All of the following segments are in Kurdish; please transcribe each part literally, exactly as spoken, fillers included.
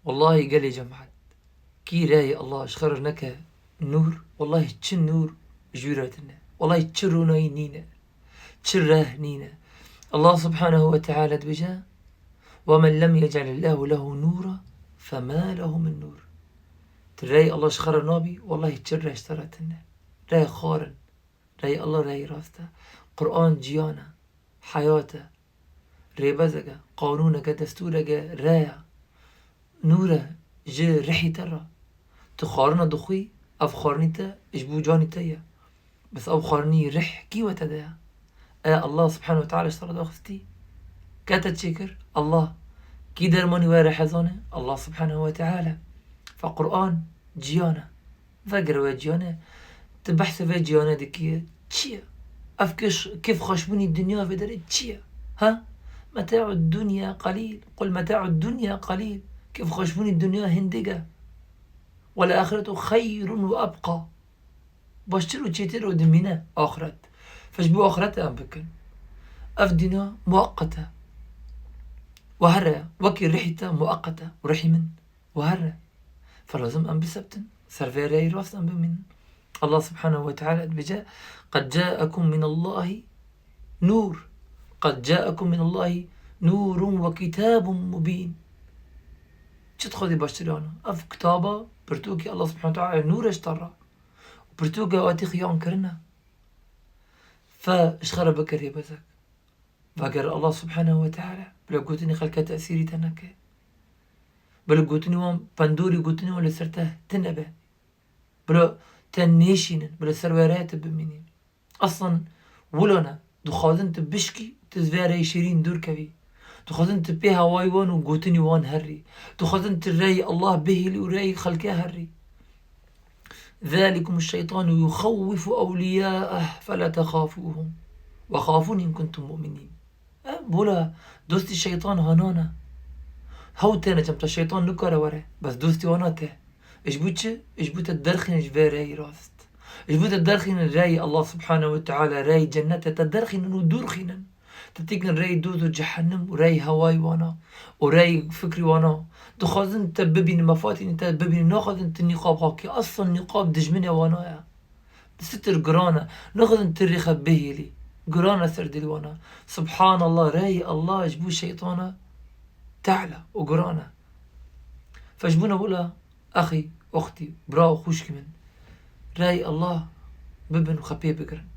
Wellahî gelê cemaet, kî reyê Allah ji xwe re neke nûr, wellahî çi nûr ji wî re tune. Wellahî çi ronayî nîne. Çi reh nîne. Allah subhanehu ve teala dibêje, "Ve men lem yec'alillahu lehu nûra fema lehu min nûr." Tu reyê Allah ji xwe re nabî, wellahî çi reh ji te re tune. Reyê xwarin. Reyê Allah reyê rast e. Quran ciyan e. Heyat e. Rêbezek e. Qanûnek e. Destûrek e. Rey e. Nûr e. Ji rihî te re. Tu xwarina dixwî, ev xwarinî te ji bo canî te ye. Bes ew xwarinî rih kî we te de ye? E, Allah subhanehu ve teala ji te re daxistî. Ke te çêkir? Allah. Kî dermanî we rihê zane? Allah subhanehu ve teala. Fe Quran ciyan e. Vegere we ciyanê, tu behsê vê ciyanê dikî, çi ye? Ev kêf, kêfxweşbûnî dinya vê derê çi ye? Ha? Meta'ud dunya qalîl. Qul meta'ud dunya qalîl. Kêfxweşbûnî dinya hindik e. Wel axiretu xeyrun ve ebqa. Baştir û çêtir û dimîne axiret. Fe ji bo axiret em bikin. Ev dinya mueqqet e. Û here, wekî rihî te mueqqet e û rihî min. Û here. Fe lazim em bisebtin. Ser vê reyê rast em bimînin. Allah subhanehu ve teala dibêje, "Qed caekum minallahi nûr. Qed caekum minallahi nûrun ve kitabun mubîn." Çi dixwazî baştir ana? Ev kitaba, pirtûkê Allah subhanehu ve teala nûr e ji te re. Û pirtûkê hatî xiyan kirine. Fe ji xwe re bike rêbezek. Veger Allah subhanehu ve teala, bila gotinî xelke tesîrî te neke. Bila gotinî wan, pendorî gotinî wan li ser te tune be. Bila te nêşînin, bila ser wê reyê tu bimînî. Aslan wilo ne, dixwazin tu bişkî, tu ji vê reyê şêrîn dûr kevî. Dixwazin tu pê hewayî wan û gotinî wan herî. Dixwazin tu reyê Allah bihêlî û reyê xelke herî. ذلكم الشيطان يخوف أولياءه فلا تخافوهم وخافون إن كنتم مؤمنين. E, bola dostî şeytan hanan e. Hew têne çem te şeytan nikare were. Bes dostî wana te. Ji bo çi? Ji bo te derxînin ji vê reyî rast. Ji bo te derxînin reyî Allah subhanehu ve teala, reyî cennete te derxînin û dûr xînin. Te têkin reyî doz û cehennem û reyî hewayî wana û reyî fikrî wana. Dixwazin te bibînin, mefatînî te bibînin. Naxwazin tu nîqab xakî. Aslan nîqab dijminê wana ye. Sitir giran e. Naxwazin tu rêxe bihêlî. Giran e ser dilê wana. Subhanallah, reyî Allah ji bo şeytan e. Te'la û giran e. Fe ji bo ne wila, exî, uxtî, bira û xwişkî min. Reyî Allah bibin û xwe pê bigirin.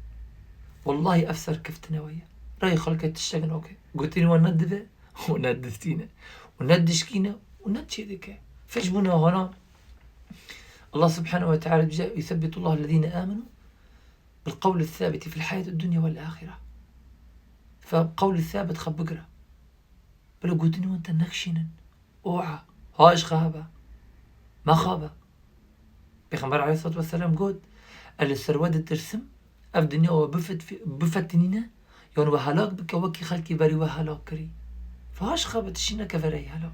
Wellahî ev serkeftine we ye. Reyî xelke tiştek nake. Gotinî wan ne dibe û ne distîne. Û ne dişkîne û ne çêdike. Fe ji bo ne hana Allah subhanehu ve teala dibêje, "Yusebbitullahu ellezîne amenu bil qewli sabiti fil hayati dunya vel ahire." Fe qewlî sabit xwe bigire. Bila gotinî wan te nekişînin. Oha, ha ji xwe hebe. Mexabe. Pêxember aleyhissalatu vesselam got, "Ez li ser we ditirsim, ev dinya we bifet-, bifetinîne, yan we helak bike wekî xelkî berî we helak kirî." Fe ha ji xwe be, tu şî neke vereyî helak.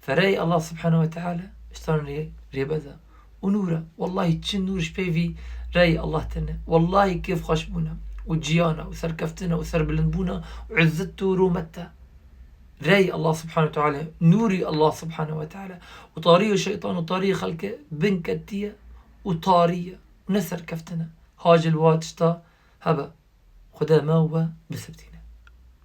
Fereyê Allah subhanehu ve teala ji te re rê-, rêbez e û nûr e. Wellahî çi nûr ji pê vî reyê Allah tune. Wellahî kêfxweşbûn e û ciyan e û serkeftin e û serbilindbûn e û izzet û rûmet e. Reyê Allah subhanehu ve teala, nûrî Allah subhanehu ve teala û tarî û şeytan û tarî xelke bin ketiye û tarî ye. Ne serkeftin e. Ha ji li wa tişta hebe. Xuda me û we bisibtîne.